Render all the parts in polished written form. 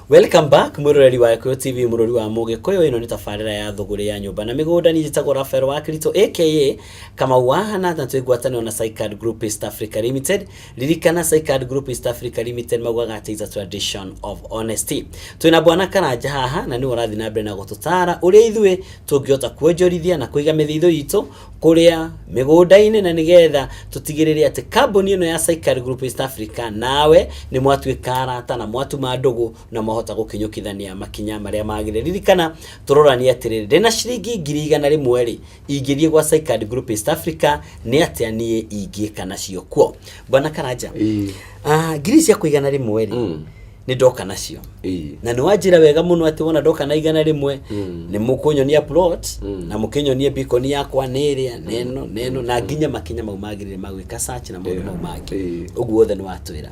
Welcome back, mwiroreri wa Gĩkũyũ TV, mũrũri wa Mũgĩkũyũ. Ĩno nĩ tabarĩra ya Thũgũrĩ ya Nyũmba na Mĩgũnda. Niĩ njĩtagwo Rafael wa Kirito aka Kamau wa Hana, na twĩ ngwatanĩro na Sycard Group East Africa Limited. Ririkana, Sycard Group East Africa Limited maugaga atĩ is a tradition of honesty. Twĩna Bwana Karanja haha, na nĩwe ũrathiĩ na mbere na gũtũtara ũrĩa ithuĩ tũngĩhota kuonjorithia na kũiga mĩthithũ itũ kũrĩa mĩgũnda-inĩ, na nĩgetha tũtigĩrĩre atĩ kambuni ĩno ya Sycard Group East Africa nawe nĩ mwatuĩka arata na mwatuma ndũgũ na mwahota gũkinyũkithania makinya marĩa magĩrĩire. Ririkana, tũroranie atĩrĩrĩ, ndĩna ciringi 100,000 rĩ, ingĩthiĩ gwa Sycard Group East Africa nĩ atĩa niĩ ingĩka nacio kuo? Bwana Karanja, ngiri ciakwa 100 rĩ, nĩ ndoka nacio, na nĩ wanjĩra wega mũno atĩ wona ndoka na 100 nĩ mũkũnyonia plot na mũkĩnyonie beacon yakwa nĩ ĩrĩa neno neno na nginya makinya mau magĩrĩire ma gwĩka search na maũndũ mau mangĩ. Ũguo wothe nĩ watwĩra.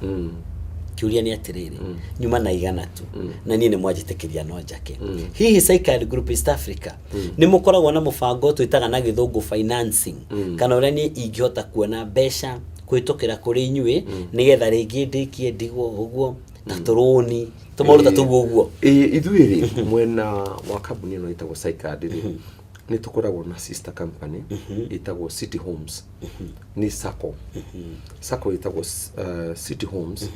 Kĩũria nĩ atĩrĩrĩ, nyuma na 100 tu, na niĩ nĩ mwanjĩtĩkĩria no njake, hihi Sycard Group East Africa nĩ mũkoragwo na mũbango twĩtaga na gĩthũngũ financing, kana ũrĩa niĩ ingĩhota kuona mbeca kũhĩtũkĩra kũrĩ inyuĩ, nĩgetha rĩngĩ ndĩkie ndigwo ũguo ta tũrũni tũmaũndũ ta tũguo ũguo? Ĩĩ, ithuĩ rĩ, mwena wa kambuni ĩno ĩtagwo Sycard rĩ, nĩ tũkoragwo na sister company ĩtagwo City Homes. Nĩ sacco, sacco ĩtagwo City Homes.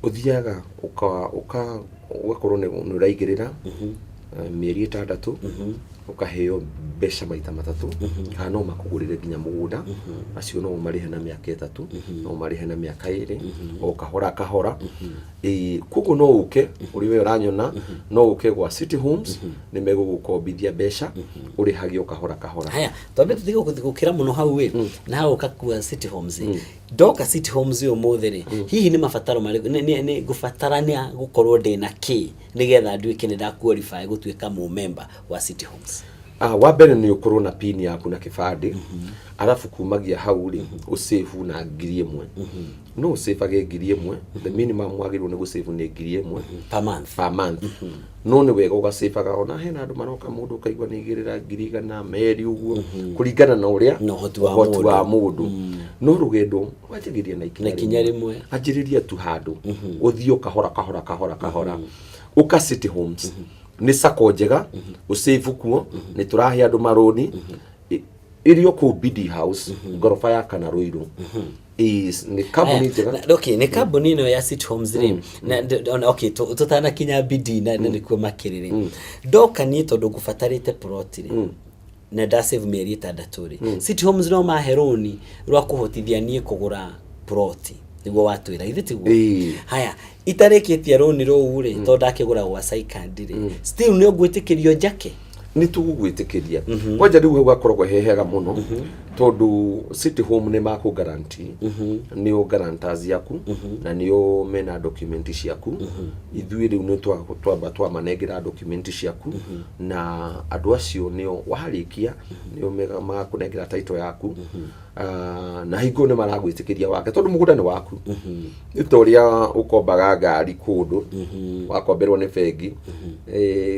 Ũthiaga ũka ũka ũgakorwo nĩ ũraigĩrĩra mĩeri 6, ũkaheo mbeca maita matatũ, kana no makũgũrĩre nginya mũgũnda. Acio no ũmarĩhe na mĩaka 3, no ũmarĩhe na mĩaka 2, o kahora kahora. Ĩĩ, koguo no ũke ũrĩ we ũranyona, no ũke gwa City Homes, nĩ megũgũkombithia mbeca ũrĩhagie o kahora kahora. Haya, twambe tũtige gũkĩra mũno hau ĩ, na hau ũkakua City Homes ĩ. Ndoka City Homes ũmũthĩ rĩ, hihi nĩ mabataro marĩkũ nĩ ngũbatarania gũkorwo ndĩna kĩ nĩgetha nduĩke nĩ nda qualify gũtuĩka mũmemba wa City Homes? Wa mbere nĩ ũkorwo na pin yaku na kĩbandĩ, arabu kumagia hau rĩ, ũsave na 1000. No ũsavage 1000, the minimum wagĩrĩirwo nĩ gũsave nĩ 1000 per month. Per month. No nĩ wega ũgasavaga. Ona hena andũ maroka, mũndũ ũkaigua nĩ igĩrĩra 100,000 ũguo, kũringana na ũrĩa Na ũhoti wa ũhoti wa mũndũ. Mũndũ. No rũgendo wanjagĩria na ikinya Na ikinya rĩmwe. Anjĩrĩria tu handũ, ũthiĩ o kahora kahora kahora kahora. Ũka City Homes, nĩ sacco njega, ũsave kuo. Nĩ tũrahe andũ marũni. Ĩrĩ o kũu BD House, ngoroba ya kana, Ruiru. Is nĩ kambuni njega. Okay, nĩ kambuni ĩno ya City Homes rĩ, na ona okay, tũtanakinya bidii na nĩkuo makĩrĩ rĩ, ndoka niĩ tondũ ngũbatarĩte plot rĩ, na ndasave mĩeri 6 rĩ, City Homes no mahe rũni rwa kũhotithia niĩ kũgũra plot, nĩguo watwĩra, githĩ tiguo? Ĩĩ. Haya, itarĩkĩtie rũni rũu rĩ, tondũ ndakĩgũra gwa Sycard rĩ, still nĩ ũgwĩtĩkĩrio njake? Nĩ tũgũgwĩtĩkĩria. Kwanja rĩu hau gakoragwo he hega mũno, tondũ City Home nĩ makũ guarantee, nĩo guarantors yaku na nĩo mena document ciaku. Ithuĩ rĩu nĩ twamba twamanengera document ciaku, na andũ acio nĩo warĩkia nĩo magakũnengera title yaku. Na hingo nĩ maragwĩtĩkĩria wake, tondũ mũgũnda nĩ waku. Nĩ ta ũrĩa ũkombaga ngari kũndũ, wakomberwo nĩ bengi.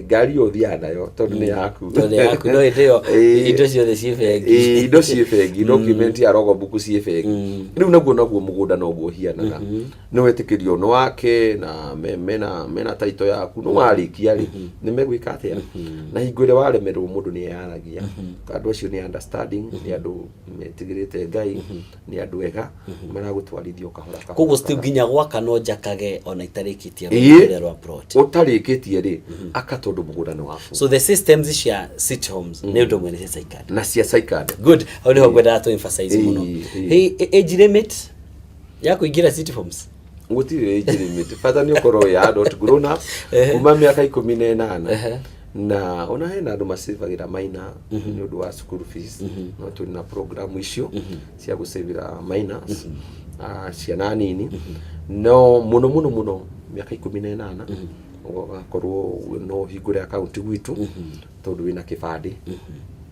Ngari ĩyo ũthiaga nayo tondũ nĩ yaku. Tondũ nĩ yaku, no hĩndĩ ĩyo indo ciothe ciĩ bengi. Indo ciĩ bengi, document ya logbook ciĩ bengi. Rĩu naguo mũgũnda noguo ũhianaga, nĩ wetĩkĩrio nĩ wake na mena title yaku. No warĩkia rĩ, nĩ megwĩka atĩa? Na hingo ĩrĩa waremererwo, mũndũ nĩ eyaragia. Andũ acio nĩ understanding, nĩ andũ metigĩrĩte Ngai, nĩ andũ ega maragũtwarithia o kahora kahora. Koguo still Kahora. nginya gwaka no njakage ona itarĩkĩtie rũrĩa rwa plot? Ũtarĩkĩtie rĩ, aka, tondũ mũgũnda nĩ waku. So the systems cia City Homes nĩ ũndũ ũmwe na cia Sycard? Na cia Sycard. Good, hau nĩho ngwendaga tũ emphasize mũno. Hey, age limit ya kũingĩra City Homes? Gũtirĩ age limit, bata nĩ ũkorwo wĩ adult, grown up, kuma mĩaka 18. Na ona hena andũ macĩvagĩra maina nĩ ũndũ wa school fees. No tũrĩ na program icio cia gũcĩvĩra minors, ciana nini. No mũno mũno mũno mĩaka 18 ũgakorwo no ũhingũre akaunti gwitũ, tondũ wĩna kĩbandĩ.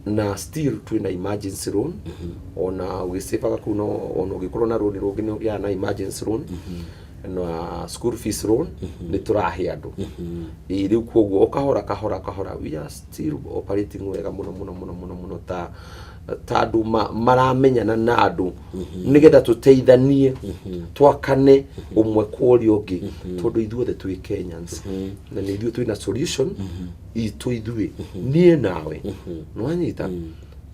Na still twĩna emergency loan. Ona ũgĩcĩvaga kũu, no ona ũngĩkorwo na rũni rũngĩ, nĩ ũgĩaga na emergency loan. Na school fees loan nĩ tũrahe andũ. Ĩĩ, rĩu koguo o kahora kahora kahora we are still operating wega mũno mũno mũno mũno mũno, ta andũ maramenyana na andũ nĩgetha tũteithanie, twakane ũmwe kwa ũrĩa ũngĩ, tondũ ithuothe twĩ Kenyans na nĩ ithuĩ twĩna solution itũ ithuĩ, niĩ nawe. Nĩwanyita?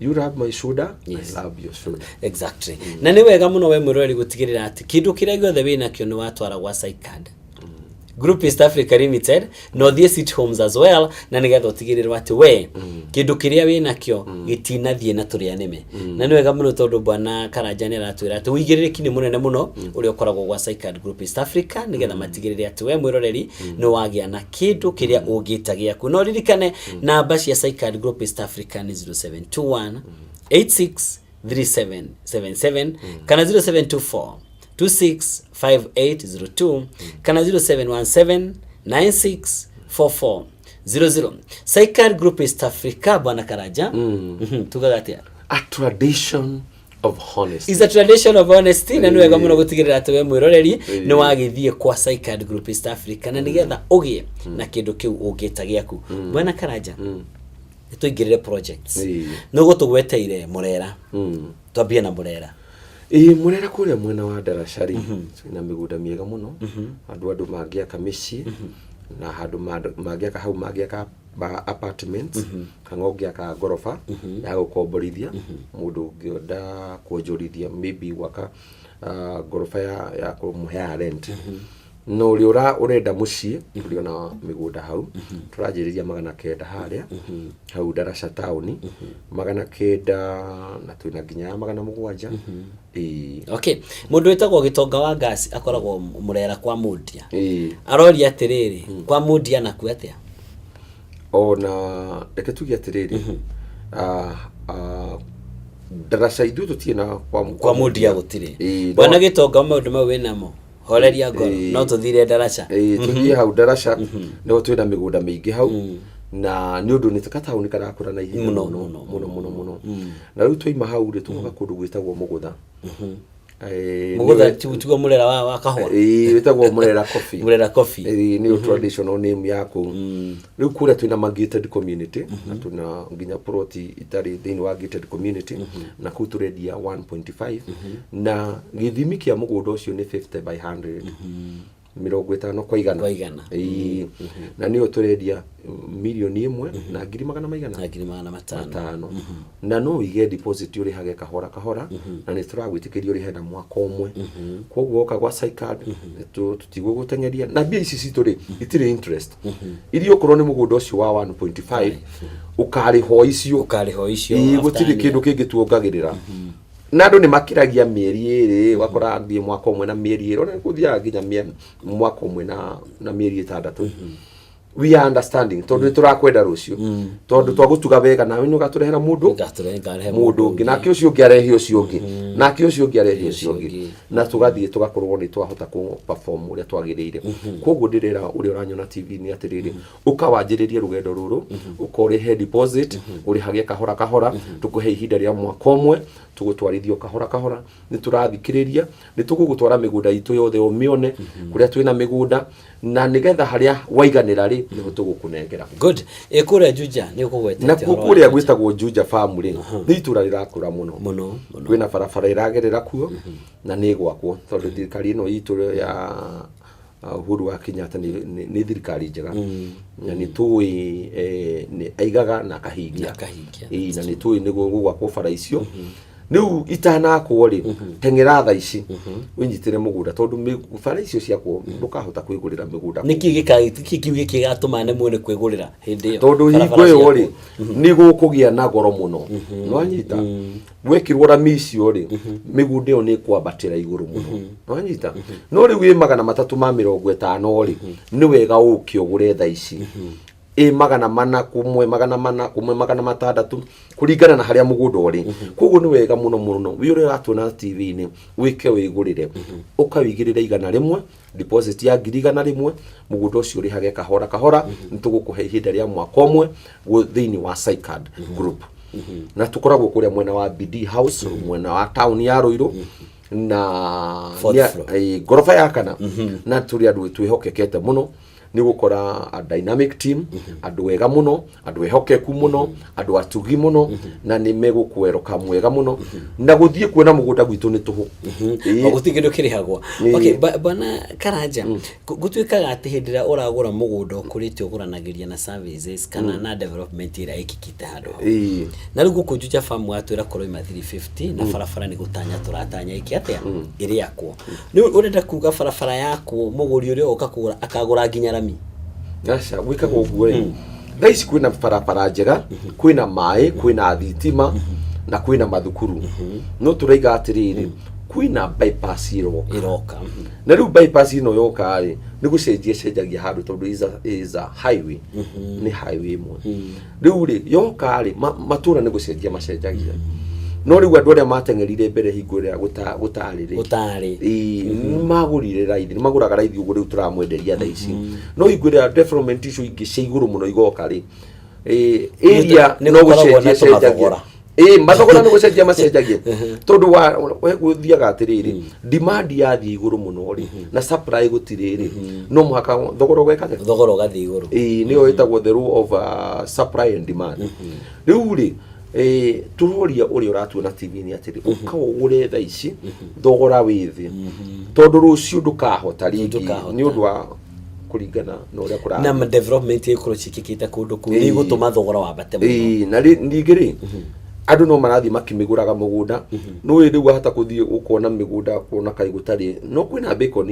You rub my shoulder, I rub your shoulder. Exactly. Na nĩ wega mũno we mwĩroreri gũtigĩrĩra atĩ kĩndũ kĩrĩa gĩothe wĩnakĩo nĩ watwara gwa Sycard Group East Africa Limited, na ũthiĩ City Homes as well, na nĩgetha ũtigĩrĩrwo atĩ we kĩndũ kĩrĩa wĩnakĩo gĩtinathiĩ na tũrĩa nĩme. Na nĩ wega mũno tondũ bwana Karanja nĩ aratwĩra atĩ ũigĩrĩrĩki nĩ mũnene mũno ũrĩa ũkoragwo gwa Sycard Group East Africa, nĩgetha matigĩrĩre atĩ we mwĩroreri nĩ wagĩa na kĩndũ kĩrĩa ũngĩta gĩaku. No ririkane namba cia Sycard Group East Africa nĩ 0721 863777 kana 0724 265802 kana 0717 964400. Sycard Group East Africa, bwana Karanja, tugaga atia? A tradition of honesty. Is a tradition of honesty. Na nĩ wega mũno gũtigĩrĩra atĩ we mwĩroreri nĩ wagĩthiĩ kwa Sycard Group East Africa na nĩgetha ũgĩe na kĩndũ kĩu ũngĩta gĩaku. Bwana Karanja, nĩ tũingĩrĩre projects. Nĩ ũgũtũgweteire Mũrera. Twambie na Mũrera. Ĩĩ, Mũrera kũrĩa mwena wa Ndaraca rĩ, twĩna mĩgũnda mĩega mũno, andũ mangĩaka mĩciĩ na handũ mangĩaka hau, mangĩaka apartments kana ũngĩaka ngoroba ya gũkomborithia mũndũ ũngĩenda kuonjorithia, maybe gwaka ngoroba ya kũmũheaga rent. Na ũrĩa ũrenda mũciĩ, tũrĩ ona mĩgũnda hau, tũranjĩrĩria 900 harĩa hau Ndaraca taũni, 900, na twĩna nginya ya 700. Ĩĩ. Okay, mũndũ wĩtagwo Gĩtonga wa Ngasi akoragwo Mũrera kwa Mũndia. Aroria atĩrĩrĩ, kwa Mũndia nakuo atĩa? Ona reke tuge atĩrĩrĩ, Ndaraca ithuĩ tũtirĩ na kwa, Kwa Mũndia gũtirĩ? Ĩĩ. Bwana Gĩtonga, maũndũ mau wĩnamo, horeria ngoro. No tũthire Ndaraca. Ĩĩ, tũthiĩ hau Ndaraca nĩho twĩna mĩgũnda mĩingĩ hau, na nĩ ũndũ nĩ gataũni karakũra na ihenya Mũno, mũno mũno, mũno mũno mũno. Na rĩu twaima hau rĩ, tũgoka kũndũ gwĩtagwo Mũgũtha. Mũgũtha tiguo Mũrera wa kahũa? Ĩĩ, wĩtagwo Mũrera Coffee. Mũrera Coffee. Ĩĩ, nĩyo traditional name ya kũu. Rĩu kũrĩa twĩna ma gated community na twĩna nginya ploti itarĩ thĩinĩ wa gated community, na kũu tũrendia 1.5, na gĩthimi kĩa mũgũnda ũcio nĩ 50 by 100, 50 kwa 100. Kwa 100. Ĩĩ, na nĩyo tũrendia 1,000,000 na ngiri magana maigana? Na ngiri 500. 500. Na no ũige deposit, ũrĩhage kahora kahora, na nĩ tũragwĩtĩkĩria ũrĩhe na mwaka ũmwe. Koguo woka gwa Sycard tũtigũgũteng'eria, na mbia ici citũ rĩ, itirĩ interest iria, okorwo nĩ mũgũnda ũcio wa 1.5 ũkarĩhwo icio. Ũkarĩhwo icio Ĩĩ, after gũtirĩ kĩndũ kĩngĩ tuongagĩrĩra. Na andũ nĩ makĩragia mĩeri 2, ũgakora thiĩ mwaka ũmwe na mĩeri 2, ona gũthiaga nginya mwaka ũmwe na mĩeri 6. We are understanding, tondũ nĩ tũrakwenda rũciũ, tondũ twagũtuga wega nawe nĩ ũgatũrehera mũndũ. Ngarehe. Mũndũ ũngĩ, nake ũcio ũngĩ arehe ũcio ũngĩ, nake ũcio ũngĩ arehe ũcio ũngĩ, ũngĩ. Na tũgathiĩ tũgakorwo nĩ twahota kũ perform ũrĩa twagĩrĩire. Koguo ndĩrera ũrĩa ũranyona TV nĩ atĩrĩrĩ, ũka wanjĩrĩrie rũgendo rũrũ, ũka ũrĩhe deposit, ũrĩhage kahora kahora, tũkũhe ihinda rĩa mwaka ũmwe, tũgũtwarithio kahora kahora. Nĩ tũrathikĩrĩria, nĩ tũgũgũtwara mĩgũnda itũ yothe ũmĩone kũrĩa twĩna mĩgũnda, na nĩgetha harĩa waiganĩra rĩ, nĩho tũgũkũnengera. Good. Ĩ kũrĩa Juja nĩ ũkũgwetete Nakuo ũhoro wa kũrĩa Juja. Gwĩtagwo Juja Farm rĩ, nĩ itũra rĩrakũra mũno. Mũno mũno. Kwĩna barabara ĩragerera kuo na nĩ ĩgwakwo, tondũ thirikari ĩno itũ ya Uhuru wa Kenyatta nĩ thirikari njega, na nĩ tũĩ nĩ aigaga na akahingia. Na akahingia. Ĩĩ, na nĩ tũĩ nĩ gũgwakwo bara icio. Rĩu itanakwo rĩ, teng'era tha ici wĩnyitĩre mũgũnda, tondũ bara icio ciakwo ndũkahota kwĩgũrĩra mĩgũnda. Nĩkĩ gĩka nĩkĩ kiu gĩkĩgatũma nemwo nĩ kwĩgũrĩra hĩndĩ ĩyo Tondũ hingo barabara ĩyo rĩ, ciakwo? Nĩ gũkũgĩa na goro mũno. Nĩwanyita? Gwekĩrwo rami icio rĩ, mĩgũnda ĩyo nĩ ĩkwambatĩra igũrũ mũno. Nĩwanyita? No rĩu ĩ 350 rĩ, nĩ wega ũke ũgũre tha ici. Ĩ 400 kũmwe, 400 kũmwe, 600, kũringana na harĩa mũgũnda ũrĩ. Koguo nĩ wega mũno mũno wĩ ũrĩa ũratuona TV-inĩ wĩke wĩgũrĩre, ũkawĩigĩrĩra 100, deposit ya 100,000, mũgũnda ũcio ũrĩhage kahora kahora. Nĩ tũgũkũhe ihinda rĩa mwaka ũmwe thĩinĩ wa Sycard Group, na tũkoragwo kũrĩa mwena wa BD House, mwena wa taũni ya Ruiru. Na Fourth floor. Ngoroba ya kana, na tũrĩ andũ twĩhokekete mũno. Nĩ gũkora a dynamic team, andũ ega mũno, andũ ehokeku mũno, andũ atugi mũno, na nĩ megũkweroka mwega mũno, na gũthiĩ kuona mũgũnda gwitũ nĩ tũhũ. O gũtirĩ kĩndũ kĩrĩhagwo. Okay, bwana Karanja, gũtuĩkaga atĩ hĩndĩ ĩrĩa ũragũra mũgũnda ũkũrĩte, ũgũranagĩria na services kana na development ĩrĩa ĩkĩkĩte handũ hau. Na rĩu gũkũ Juja Farm watwĩra kũroima 350 na barabara nĩ gũtanya tũratanya ĩke atĩa, ĩrĩakwo. Rĩu ũrenda kuga barabara yakwo, mũgũri ũrĩa ũka kũgũra akagũra nginya rami? Aca, gwĩkagwo ũguo ĩ, thaa ici kwĩna barabara njega, kwĩna maĩ, kwĩna thitima na kwĩna mathukuru, no tũraiga atĩrĩrĩ, kwĩna bypass ĩroka. Ĩroka. Na rĩu bypass ĩno yoka rĩ, nĩ gũcenjia cenjagia handũ, tondũ is a highway, nĩ highway ĩmwe. Rĩu rĩ, yoka rĩ, matũra nĩ gũcenjia macenjagia, no rĩu andũ arĩa mateng'erire mbere hingo ĩrĩa gũtarĩ rĩ, Gũtarĩ. Ĩĩ, nĩ magũrire raithi, nĩ magũraga raithi ũguo rĩu tũramwenderia thaa ici, no hingo ĩrĩa development icio ingĩ cia igũrũ mũno igoka rĩ, area Nĩ no gũkoragwo na gũcenjia cenjagia. tũmathogora. Ĩĩ, mathogora nĩ gũcenjia macenjagia, tondũ wa we gũthiaga atĩrĩrĩ, demand yathiĩ igũrũ mũno rĩ, na supply gũtirĩ rĩ, no mũhaka thogora ũgeka atĩa? Thogora ũgathiĩ igũrũ. Ĩĩ, nĩyo ĩtagwo the law of supply and demand. Rĩu rĩ, tũroria ũrĩa ũratuona TV-inĩ atĩrĩ, ũka ũgũre thaa ici thogora wĩ thĩ, tondũ rũciũ ndũkahota rĩngĩ. Ndũkahota. Nĩ ũndũ wa kũringana na ũrĩa kũrathiĩ. Na development ĩgũkorwo ciĩkĩkĩte kũndũ kũu nĩ igũtũma thogora wambate mũno. Ĩĩ, na ningĩ rĩ, andũ no marathiĩ makĩmĩgũraga mũgũnda. Nũĩ rĩu wahota kũthiĩ ũkona mĩgũnda, kuona kaĩ gũtarĩ, no kwĩna bacon,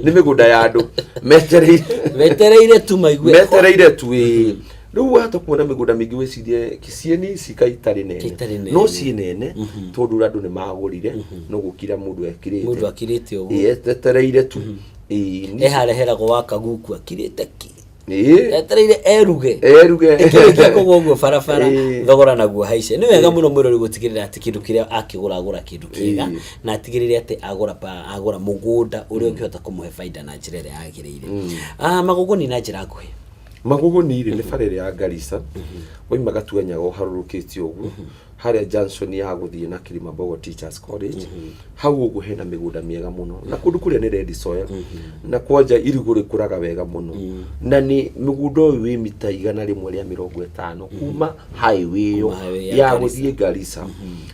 nĩ mĩgũnda ya andũ metereire. Metereire tu maigue. Metereire tu, ĩĩ. Rĩu wahota kuona mĩgũnda mĩingĩ, wĩcirie cieni cika itarĩ nene. Itarĩ nene. No ciĩ nene, tondũ andũ nĩ magũrire, no gũkira mũndũ ekirĩte. Mũndũ akirĩte ũguo. Ĩĩ, etereire tu. Ĩĩ. Ehareheragwo wa kaguku akirĩte ki. Etereire eruge. Eruge. Ĩkĩrĩkia kũgwa ũguo barabara, thogora naguo haice. Nĩ wega mũno mwĩrori gũtigĩrĩra atĩ kĩndũ kĩrĩa akĩgũra, agũra kĩndũ kĩega, na atigĩrĩre atĩ agũra agũra mũgũnda ũrĩa ũngĩhota kũmũhe baida na njĩra ĩrĩa yagĩrĩire. Magũgũni na njĩra nguhĩ. Magũgũni rĩ, nĩ bara ĩrĩa ya Garissa, waima Gatuanyaga ũharũrũkĩte ũguo, harĩa junction ya gũthiĩ na Kilimambogo Teachers College, hau ũguo hena mĩgũnda mĩega mũno, na kũndũ kũrĩa nĩ red soil, na kwanja irigũ rĩkũraga wega mũno, na nĩ mũgũnda ũyũ wĩ mita 150 kuma highway ĩyo Kuma highway ya ya Garissa. gũthiĩ Garissa.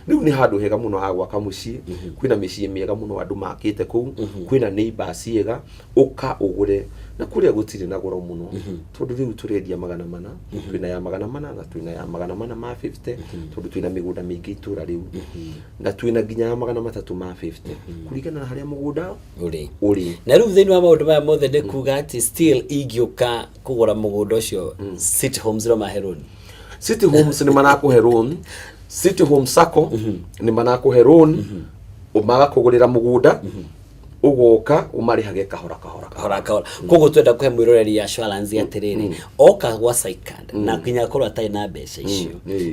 Rĩu nĩ handũ hega mũno ha gwaka mũciĩ. Kwĩna mĩciĩ mĩega mũno andũ makĩte kũu, kwĩna neighbors ega. Ũka ũgũre, na kũrĩa gũtirĩ na goro mũno, tondũ rĩu tũrendia 400. Twĩna ya 400 na twĩna ya 450, tondũ twĩna mĩgũnda mĩingĩ itũra rĩu, na twĩna nginya ya 350, kũringana na harĩa mũgũnda ũrĩ. Ũrĩ. Na rĩu thĩinĩ wa maũndũ maya mothe, nĩ kuga atĩ still ingĩũka kũgũra mũgũnda ũcio, City Homes no mahe loan? City Homes nĩ marakũhe loan, City Homes Sacco nĩ marakũhe loan, magakũgũrĩra mũgũnda, ũgoka ũmarĩhage kahora kahora. Kahora kahora. Koguo twenda kũhe mwĩroreri assurance atĩrĩrĩ, oka gwa Sycard na nginya akorwo atarĩ na mbeca icio,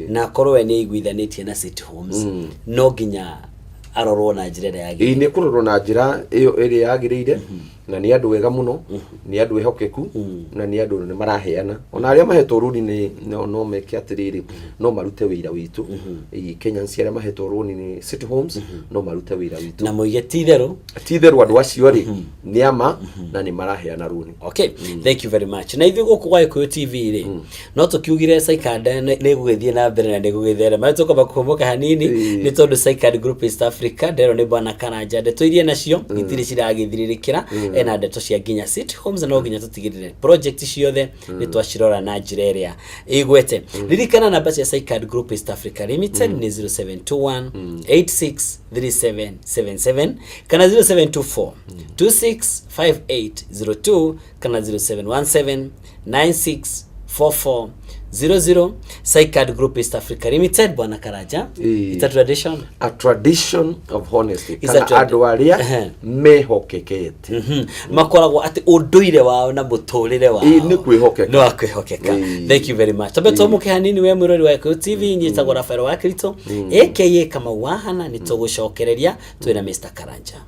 na akorwo we nĩ aiguithanĩtie na City Homes, no nginya arorwo na njĩra ĩrĩa yagĩrĩire. Ĩĩ, nĩ kũrorwo na njĩra ĩyo ĩrĩa yagĩrĩire, na nĩ andũ ega mũno, nĩ andũ ehokeku, na nĩ andũ nĩ maraheana. Ona arĩa mahetwo rũni nĩ no meke atĩrĩrĩ, no marute wĩira witũ. Ĩĩ, Kenyans arĩa mahetwo rũni nĩ City Homes no marute wĩira witũ. Na moige ti itherũ. Ti itherũ, andũ acio rĩ, nĩ ama na nĩ maraheana rũni. Okay, thank you very much. Na ithuĩ gũkũ gwa Gĩkũyũ TV rĩ, no tũkiugire Sycard nĩ ĩgũgĩthiĩ na mbere na nĩ ĩgũgĩtherema. Tũkwamba kũhũmũka hanini, nĩ tondũ Sycard Group East Africa nderwo nĩ bwana Karanja, ndeto iria nacio itirĩ ciragĩthirĩrĩkĩra, ena ndeto cia nginya City Homes, na no nginya tũtigĩrĩre project ciothe nĩ twacirora na njĩra ĩrĩa ĩgwete. Ririkana namba cia Sycard Group East Africa Limited nĩ 0721 863777 kana 0724 265802 kana 0717 964400. Sycard Group East Africa Limited, bwana Karanja. It's a tradition. A tradition of honesty. It's a kana andũ arĩa mehokekete. Makoragwo atĩ ũndũire wao na mũtũrĩre wao Ĩĩ, nĩ kwĩhokeka. Nĩ wa kwĩhokeka. Thank you very much. Twambe tũmũke hanini. We mwĩrori wa Gĩkũyũ TV, nyitagwo Rafael wa Kirito aka Kamau wa Hana. Nĩ tũgũcokereria twĩna Mr Karanja.